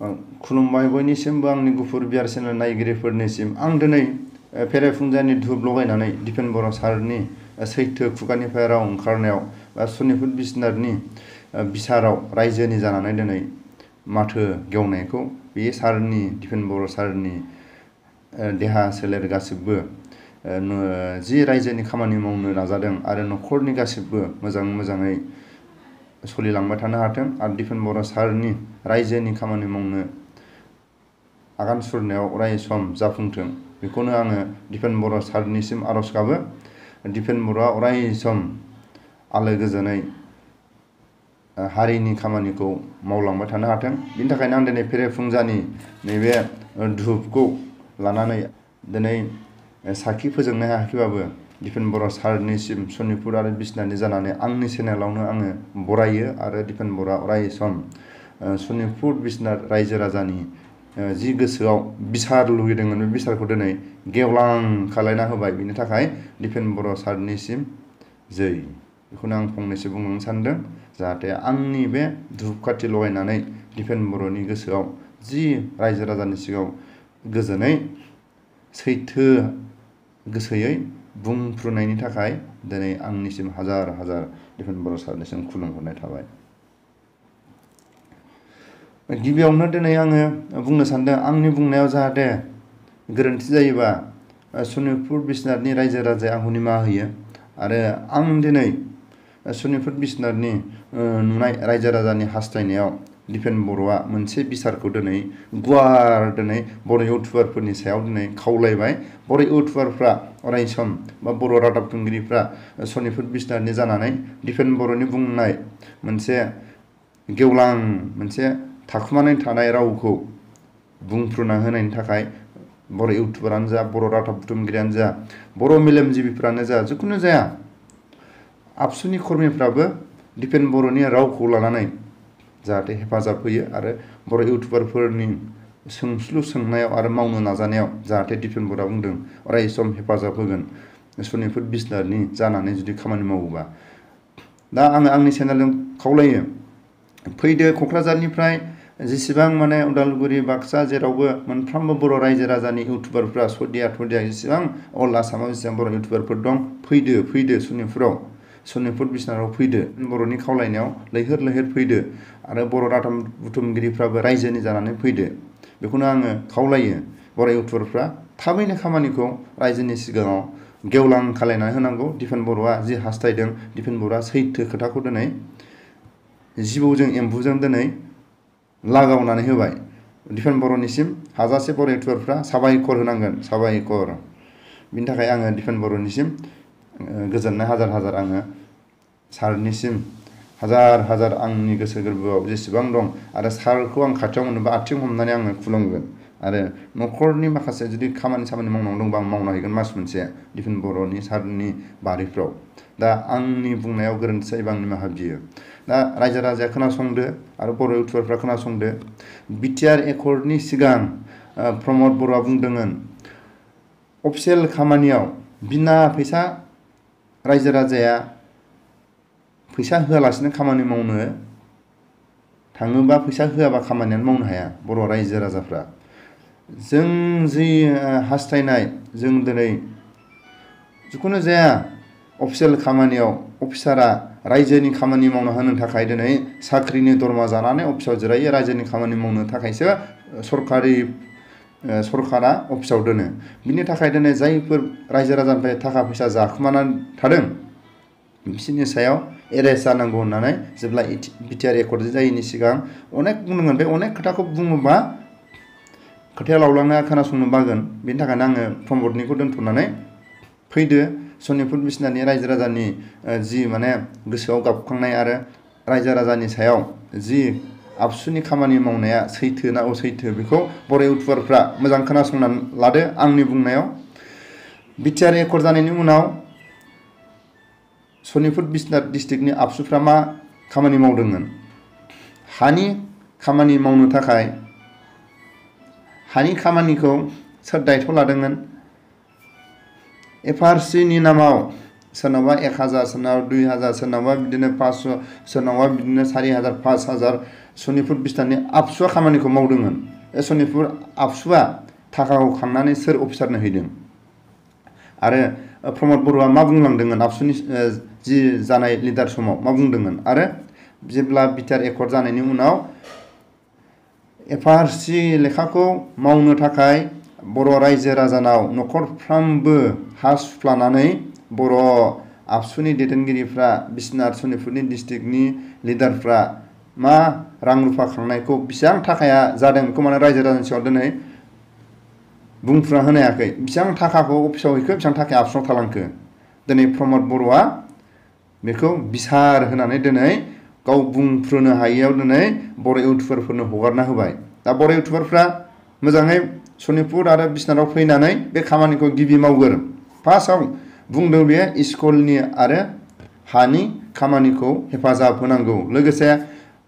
खुलुमबाय बयनिसिमबो आंनि गुफुर बियार चेनेल नायगिरिफोरनिसिम आं दिनै फेरेफुंजानि धुप लगायनानै दिपेन बर' सारनि सैथो खुगानिफ्राय राव ओंखारनायाव बा सनिपुर बिसनाथनि बिसाराव रायजोनि जानानै दिनै माथो गेवनायखौ बे सारनि दिपेन बर' सारनि देहा सोलेर गासिबो जि रायजोनि खामानि मावनो नाजादों आरो न'खरनि गासिबो मोजाङै सोलिलांबाय थानो हाथों आरो दिपेन बर' सारनि रायजोनि खामानि मावनो आगान सुरनायाव अराय सम जाफुंथों बेखौनो आङो दिपेन बर' सारनिसिम आरज गाबो। दिपेन बर'आ अराय सम आलो गोजोनै हारिनि खामानिखौ मावलांबाय थानो हाथों बिनि थाखायनो आं दिनै फेरेफुंजानि नैबे धुपखौ लानानै दिनै साखि फोजोंनो हायाखैबाबो दिपेन बर' सारनिसिम सनिपुर आरो बिसनाथनि जानानै आंनि चेनेलावनो आङो बरायो आरो दिपेन बर'आ अराय सम सनिपुर बिसनाथ रायजो राजानि जि गोसोआव बिसार लुगैदोंमोन बे बिसारखौ दिनै गेवलां खालायना होबाय बिनि थाखाय दिपेन बर' सारनिसिम जै बेखौनो आं फंनैसो बुंनो सानदों जाहाथे आंनि बे धुप खाथि लगायनानै दिपेन बर'नि गोसोआव जि रायजो राजानि सिगाङाव गोजोनै सैथो गोसोयै बुंफ्रुनायनि थाखाय दिनै आंनिसिम हाजार दिपेन बर' सारनिसिम खुलुमहरनाय थाबाय। गिबियावनो दिनै आङो बुंनो सानदों आंनि बुंनायाव जाहाथे गोरोन्थि जायोबा सनिपुर बिसनाथनि रायजो राजाया आंखौ निमाहा होयो आरो आं दिनै सनिपुर बिसनाथनि नुनाय रायजो राजानि हास्थायनायाव दिपेन बर'आ मोनसे बिसारखौ दिनै गुवार दिनै बर' इउटुबारफोरनि सायाव दिनै खावलायबाय। बर' इउटुबारफ्रा अराय सम बा बर' रादाब खुंगिरिफ्रा सनिपुर बिसनाथनि जानानै दिपेन बर'नि बुंनाय मोनसे गेवलां मोनसे थाखुमानानै थानाय रावखौ बुंफ्रुना होनायनि थाखाय बर' इउटुबारानो जा बर' रादाब बुथुमगिरियानो जा बर' मेलेमजिबिफ्रानो जा जिखुनु जाया आबसुनि खर्मिफ्राबो दिपेन बर'नि रावखौ लानानै जाहाथे हेफाजाब होयो आरो बर' इउटुबारफोरनि सोंस्लु सोंनायाव आरो मावनो नाजानायाव जाहाथे दिपेन बर'आ बुंदों अराय सम हेफाजाब होगोन सनिपुर बिसनाथनि जानानै जुदि खामानि मावोबा। दा आङो आंनि चेनेलजों खावलायो फैदो क'क्राझारनिफ्राय जेसेबां माने उदालगुरि बाक्सा जेरावबो मोनफ्रोमबो बर' रायजो राजानि इउटुबारफ्रा सदिया जेसेबां अल आसामाव जेसेबां बर' इउटुबारफोर दं फैदो सनिपुर बिसनाथाव फैदो बर'नि खावलायनायाव लैहोर फैदो आरो बर' रादाब बुथुमगिरिफ्राबो रायजोनि जानानै फैदो बेखौनो आङो खावलायो। बर' इउटुबारफ्रा थाबैनो खामानिखौ रायजोनि सिगाङाव गेवलां खालायनानै होनांगौ। दिपेन बर'आ जि हास्थायदों दिपेन बर'आ सैथो खोथाखौ दिनै जिबौजों एम्बुजों दिनै लागावनानै होबाय। दिपेन बर'निसिम हाजासे बर' इउटुबारफ्रा साबायखर होनांगोन साबायखर। बिनि थाखाय आङो दिपेन बर'निसिम गोजोननाय हाजार आङो सारनिसिम हाजार आंनि गोसो गोरबोआव जेसेबां दं आरो सारखौ आं खाथियाव मोनोबा आथिं हमनानै आङो खुलुमगोन आरो न'खरनि माखासे जुदि खामानि मावनांगौ दंबा आं मावना हैगोन मास मोनसे दिपेन बर'नि सारनि बारिफ्राव। दा आंनि बुंनायाव गोरोन्थि जायोबा आं निमाहा बियो। दा रायजो राजाया खोनासंदो आरो बर' इउटुबारफ्रा खोनासंदो। बिटिआर एकर्डनि सिगां प्रमद बर'आ बुंदोंमोन अफिसियेल खामानियाव बिना फैसा रायजो राजाया फैसा होआलासिनो खामानि मावनो थाङोबा फैसा होआबा खामानियानो मावनो हाया बर' रायजो राजाफ्रा। जों जि हास्थायनाय जों दिनै जिखुनु जाया अफिसियेल खामानियाव अफिसारा रायजोनि खामानि मावनो होनो थाखाय दिनै साख्रिनि दरमा जानानै अफिसाव जिरायो रायजोनि खामानि मावनो थाखायसो सरकारा अफिसाव दोनो। बिनि थाखाय दिनै जायफोर रायजो राजानिफ्राय थाखा फैसा जाखुमानानै थादों बिसोरनि सायाव एरेस्ट जानांगौ होननानै जेब्ला बिटिआर एकर्ड जायैनि सिगां अनेक बुंदोंमोन। बे अनेक खोथाखौ बुङोबा खोथाया लावलांनाया खोनासंनो बागोन। बेनि थाखायनो आङो प्रमदनिखौ दोनथ'नानै फैदो सनिपुर बिसनाथनि रायजो राजानि जि माने गोसोआव गाबखांनाय आरो रायजो राजानि सायाव जि आबसुनि खामानि मावनाया सैथो ना असैथो बेखौ बर' इउटुबारफ्रा मोजां खोनासंनानै लादो। आंनि बुंनायाव बिटिआर एकर्ड जानायनि उनाव सनिपुर बिसनाथ डिस्ट्रिक्टनि आबसुफ्रा मा खामानि मावदोंमोन हानि खामानि मावनो थाखाय हानि खामानिखौ सोर दायथ' लादोंमोन एफआरसिनि नामाव सोरनावबा 1000 सोरनावबा 2000 सोरनावबा बिदिनो 500 सोरनावबा बिदिनो 4000 5000 सनितपुर बिसनातनि आबसुआ खामानिखौ मावदोंमोन। सनितपुर आबसुआ थाखाखौ खांनानै सोर अफिसारनो हैदों आरो प्रमद बर'आ मा बुंलांदोंमोन आबसुनि जि जानाय लिडार समाव मा बुंदोंमोन आरो जेब्ला बिटिआर एकर्ड जानायनि उनाव एफआरसि लेखाखौ मावनो थाखाय बर' रायजो राजानाव न'खरफ्रामबो हा सुफ्लानानै बर' आबसुनि दैदेनगिरिफ्रा बिश्वनाथ सनितपुरनि डिस्ट्रिक्टनि लिडारफ्रा मा रां रुफा खांनायखौ बेसेबां थाखाया जादों बेखौ माने रायजो राजानि सिगाङाव दिनै बुंफ्रा होनो हायाखै। बेसेबां थाखाखौ अफिसाव हैखो बेसेबां थाखाया आबसुनाव थालांखो दिनै प्रमद बर'आ बेखौ बिसार होनानै दिनै गाव बुंफ्रुनो हायैयाव दिनै बर' इउटुबारफोरनो हगारना होबाय। दा बर' इउटुबारफ्रा मोजाङै सनितपुर आरो बिश्वनाथाव फैनानै बे खामानिखौ गिबि मावगोर। फार्स्टआव बुंदों बे स्कुलनि आरो हानि खामानिखौ हेफाजाब होनांगौ। लोगोसे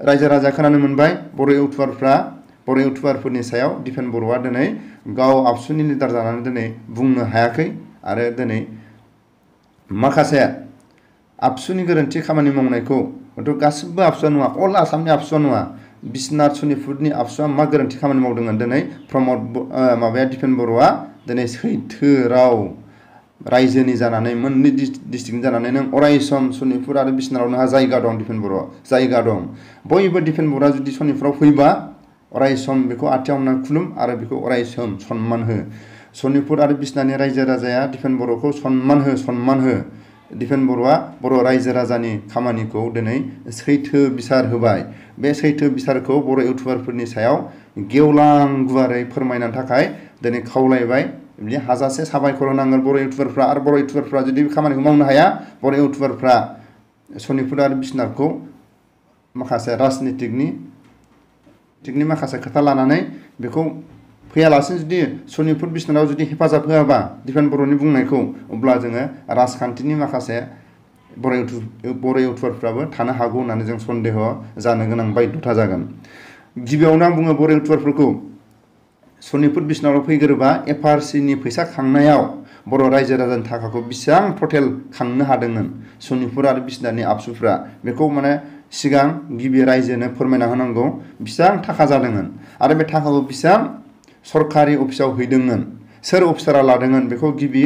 रायजो राजा खोनानो मोनबाय बर' इउटुबारफोरनि सायाव दिपेन बर'आ दिनै गाव आबसुनि लिडार जानानै दिनै बुंनो हायाखै आरो दिनै माखासे आबसुनि गोरोन्थि खामानि मावनायखौ हयथ' गासिबो आबसुआ नङा, अल आसामनि आबसुआ नङा, बिश्वनाथ सनितपुरनि आबसुआ मा गोरोन्थि खामानि मावदोंमोन दिनै दिपेन बर'आ दिनै सैथो राव रायजोनि जानानै मोननै डिस्ट्रिक्टनि जानानै नों अरायसम सनितपुर आरो बिश्वनाथाव नोंहा जायगा दं। दिपेन बर'आ जायगा दं। बयबो दिपेन बर'आ जुदि सनितपुराव फैबा अरायसम बेखौ आथिङाव हमना खुलुम आरो बेखौ अरायसम सन्मान हो। सनितपुर आरो बिश्वनाथनि रायजो राजाया दिपेन बर'खौ सन्मान हो। दिपेन बर'आ बर' रायजो राजानि खामानिखौ दिनै सैथो बिसार होबाय। बे सैथो बिसारखौ बर' इउटुबारफोरनि सायाव गेवलां गुवारै फोरमायनो थाखाय दिनै खावलायबाय। बिदि हाजासे साबायखर होनांगोन बर' इउटुबारफ्रा। आरो बर' इउटुबारफ्रा जुदि बे खामानिखौ मावनो हाया, बर' इउटुबारफ्रा सनितपुर आरो बिश्वनाथखौ माखासे राजनितिकनि माखासे खोथा लानानै बेखौ फैयालासे जुदि सनितपुर बिश्वनाथाव जुदि हेफाजाब होआबा दिपेन बर'नि बुंनायखौ, अब्ला जोङो राजखान्थिनि माखासे बर' इउटुबारफ्राबो थानो हागौ होननानै जों सन्देह जानो गोनां बायध'था जागोन। गिबियावनो आं बुङो बर' इउटुबारफोरखौ सनितपुर बिश्वनाथाव फैग्रोबा एफआरसिनि फैसा खांनायाव बर' रायजो राजानि थाखाखौ बेसेबां टटेल खांनो हादोंमोन सनितपुर आरो बिश्वनाथनि आबसुफ्रा बेखौ माने सिगां गिबि रायजोनो फोरमायना होनांगौ बेसेबां थाखा जादोंमोन आरो बे थाखाखौ बेसेबां सरकारि अफिसाव हैदोंमोन, सोर अफिसारा लादोंमोन बेखौ गिबि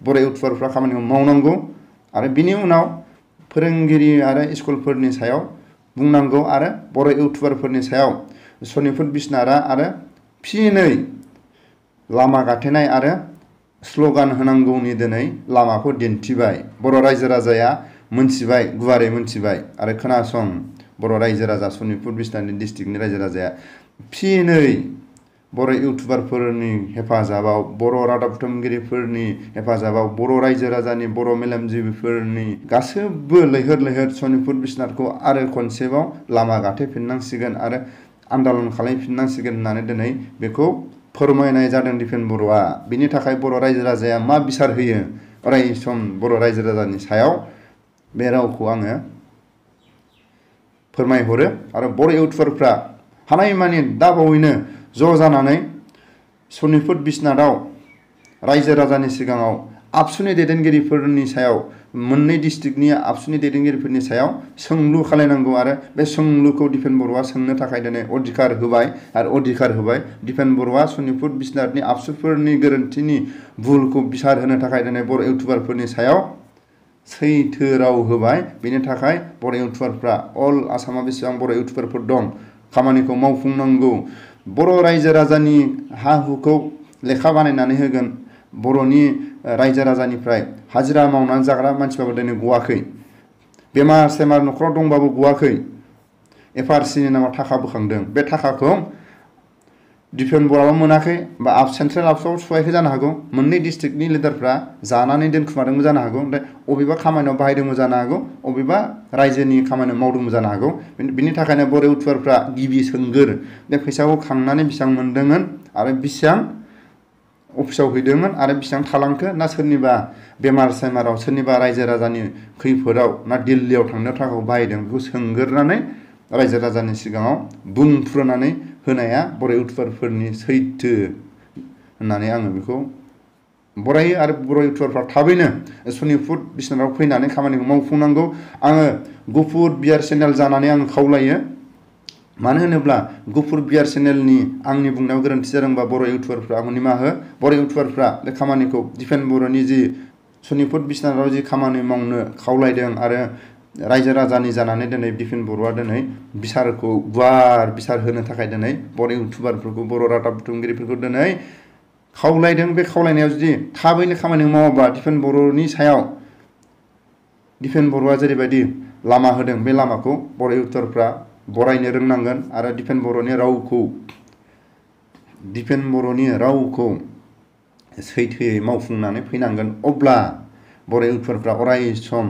बर' इउटुबारफ्रा खामानिखौ मावनांगौ आरो बिनि उनाव फोरोंगिरि आरो स्कुलफोरनि सायाव बुंनांगौ आरो बर' इउटुबारफोरनि सायाव सनितपुर बिश्वनाथआ आरो फिनै लामा गाथेनाय आरो स्ल'गान होनांगौनि दिनै लामाखौ दिन्थिबाय। बर' रायजो राजाया मोनथिबाय, गुवारै मोनथिबाय आरो खोनासं बर' रायजो राजा सनितपुर बिश्वनाथनि डिस्ट्रिक्टनि रायजो राजाया फिनै बर' इउटुबारफोरनि हेफाजाबाव, बर' रादाब बुथुमगिरिफोरनि हेफाजाबाव, बर' रायजो राजानि, बर' मेलेमजिबिफोरनि गासैबो लैहोर सनितपुर बिश्वनाथखौ आरो खनसेबाव लामा गाथेफिननांसिगोन आरो आन्दालन खालामफिननांसिगोन होननानै दिनै बेखौ फोरमायनाय जादों दिपेन बर'आ। बिनि थाखाय बर' रायजो राजाया मा बिसार होयो अरायसम बर' रायजो राजानि सायाव बे रावखौ आङो फोरमायहरो आरो बर' इउटुबारफ्रा हानायमानि दाबावैनो ज' जानानै सनितपुर बिश्वनाथाव रायजो राजानि सिगाङाव आबसुनि दैदेनगिरिफोरनि सायाव मोननै डिस्ट्रिक्टनि आबसुनि दैदेनगिरिफोरनि सायाव सोंलु खालायनांगौ आरो बे सोंलुखौ दिपेन बर'आ सोंनो थाखाय दिनै अधिकार होबाय। दिपेन बर'आ सनितपुर बिश्वनाथनि आबसुफोरनि गोरोन्थिनि भुलखौ बिसार होनो थाखाय दिनै बर' इउटुबारफोरनि सायाव सैथो राव होबाय। बेनि थाखाय बर' इउटुबारफ्रा अल आसामाव बेसेबां बर' इउटुबारफोर दं खामानिखौ मावफुंनांगौ। बर' रायजो राजानि हा हुखौ लेखा बानायनानै होगोन। बर'नि रायजो राजानिफ्राय हाजिरा मावनानै जाग्रा मानसिफ्राबो दिनै गवाखै, बेमार सेमार न'खराव दंबाबो गवाखै। एफआरसिनि नामाव थाखा बोखांदों, बे थाखाखौ दिपेन बर'आबो मोनाखै बा सेन्ट्रेल आबसुआव सहायखै जानो हागौ। मोननै डिस्ट्रिक्टनि लिडारफ्रा जानानै दोनखुमादोंबो जानो हागौ। ओमफ्राय अबेबा खामानियाव बाहायदोंबो जानो हागौ, अबेबा रायजोनि खामानियाव मावदोंबो जानो हागौ। बिनि थाखायनो बर' इउटुबारफ्रा गिबि सोंगोर बे फैसाखौ खांनानै बेसेबां मोनदोंमोन आरो बेसेबां अफिसाव हैदोंमोन आरो बेसेबां थालांखो, ना सोरनिबा बेमार सेमाराव, सोरनिबा रायजो राजानि खैफोदाव, ना दिल्लीयाव थांनो थाखाय बाहायदों बेखौ सोंगोरनानै रायजो राजानि सिगाङाव बुंफ्रुनानै होनाया बर' इउटुबारफोरनि सैथो होननानै आङो बेखौ बरायो आरो बर' इउटुबारफ्रा थाबैनो सनितपुर बिसनाथआव फैनानै खामानिखौ मावफुंनांगौ। आङो गुफुर बियार चेनेल जानानै आं खावलायो। मानो होनोब्ला गुफुर बियार चेनेलनि आंनि बुंनायाव गोरोन्थि जादोंबा बर' इउटुबारफ्रा आंखौ निमाहा हो। बर' इउटुबारफ्रा बे खामानिखौ दिपेन बर'नि जि सनितपुर बिसनाथआव जि खामानि मावनो खावलायदों आरो रायजो राजानि जानानै दिनै दिपेन बर'आ दिनै बिसारखौ गुवार बिसार होनो थाखाय दिनै बर' इउटुबारफोरखौ बर' रादाब बुथुमगिरिफोरखौ दिनै खावलायदों। बे खावलायनायाव जुदि थाबैनो खामानि मावाब्ला दिपेन बर'नि सायाव दिपेन बर'आ जेरैबायदि लामा होदों बे लामाखौ बर' इउटुबारफ्रा बरायनो रोंनांगोन आरो दिपेन बर'नि रावखौ सैथोयै मावफुंनानै फैनांगोन। अब्ला बर' इउटुबारफ्रा अराय सम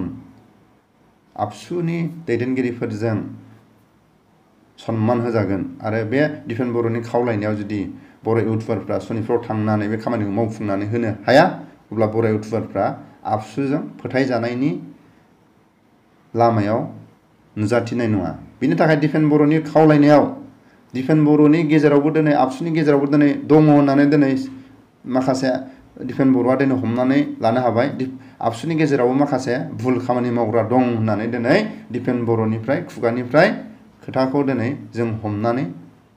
आबसुनि दैदेनगिरिफोरजों सनमान होजागोन आरो बे दिपेन बर'नि खावलायनायाव जुदि बर' इउटुबारफ्रा सनितपुराव थांनानै बे खामानिखौ मावफुंनानै होनो हाया अब्ला बर' इउटुबारफ्रा आबसुजों फोथायजानायनि लामायाव नुजाथिनाय नङा। बिनि थाखाय दिपेन बर'नि खावलायनायाव दिपेन बर'नि गेजेरावबो दिनै आबसुनि गेजेरावबो दिनै दङ होननानै दिनै माखासे दिपेन बर'आ दिनै हमनानै लानो हाबाय। आबसुनि गेजेरावबो माखासे भुल खामानि मावग्रा दं होननानै दिनै दिपेन बर'निफ्राय खुगानिफ्राय खोथाखौ दिनै जों हमनानै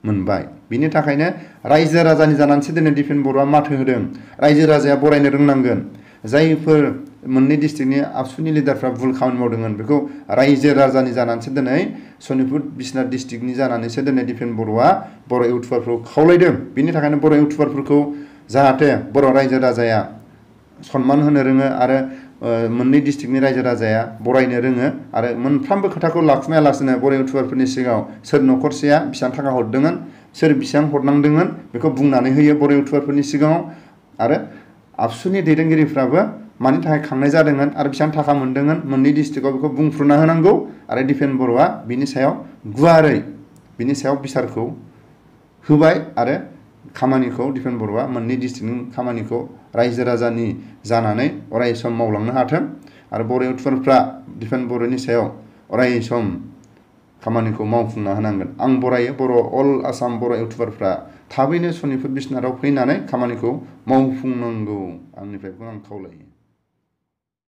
मोनबाय। बिनि थाखायनो रायजो राजानि जानानैसो दिनै दिपेन बर'आ माथो होदों। रायजो राजाया बरायनो रोंनांगोन। जायफोर मोननै डिस्ट्रिक्टनि आबसुनि लिडारफ्रा भुल खामानि मावदोंमोन बेखौ रायजो राजानि जानानैसो दिनै सनितपुर बिसनाथ डिस्ट्रिक्टनि जानानैसो दिनै दिपेन बर'आ बर' इउटुबारफोरखौ खावलायदों। बिनि थाखायनो बर' इउटुबारफोरखौ जाहाथे बर' रायजो राजाया सनमान होनो रोङो आरो मोननै डिस्ट्रिक्टनि रायजो राजाया बरायनो रोङो आरो मोनफ्रोमबो खोथाखौ लाखुमायालासिनो बर' इउटुबारफोरनि सिगाङाव सोर न'खरसेया बेसेबां थाखा हरदोंमोन सोर बेसेबां हरनांदोंमोन बेखौ बुंनानै होयो बर' इउटुबारफोरनि सिगाङाव आरो आबसुनि दैदेनगिरिफ्राबो मानि थाखाय खांनाय जादोंमोन आरो बेसेबां थाखा मोनदोंमोन मोननै डिस्ट्रिक्टआव बेखौ बुंफ्रुना होनांगौ आरो दिपेन बर'आ बिनि सायाव गुवारै बिनि सायाव बिसारखौ होबाय आरो खामानिखौ दिपेन बर'आ मोननै डिस्ट्रिक्टनि खामानिखौ रायजो राजानि जानानै अराय सम मावलांनो हाथों आरो बर' इउटुबारफ्रा दिपेन बर'नि सायाव अराय सम खामानिखौ मावफुंना होनांगोन। आं बरायो अल आसाम बर' इउटुबारफ्रा थाबैनो सनितपुर बिसनाथआव फैनानै खामानिखौ मावफुंनांगौ आंनिफ्रायबो आं खावलायो।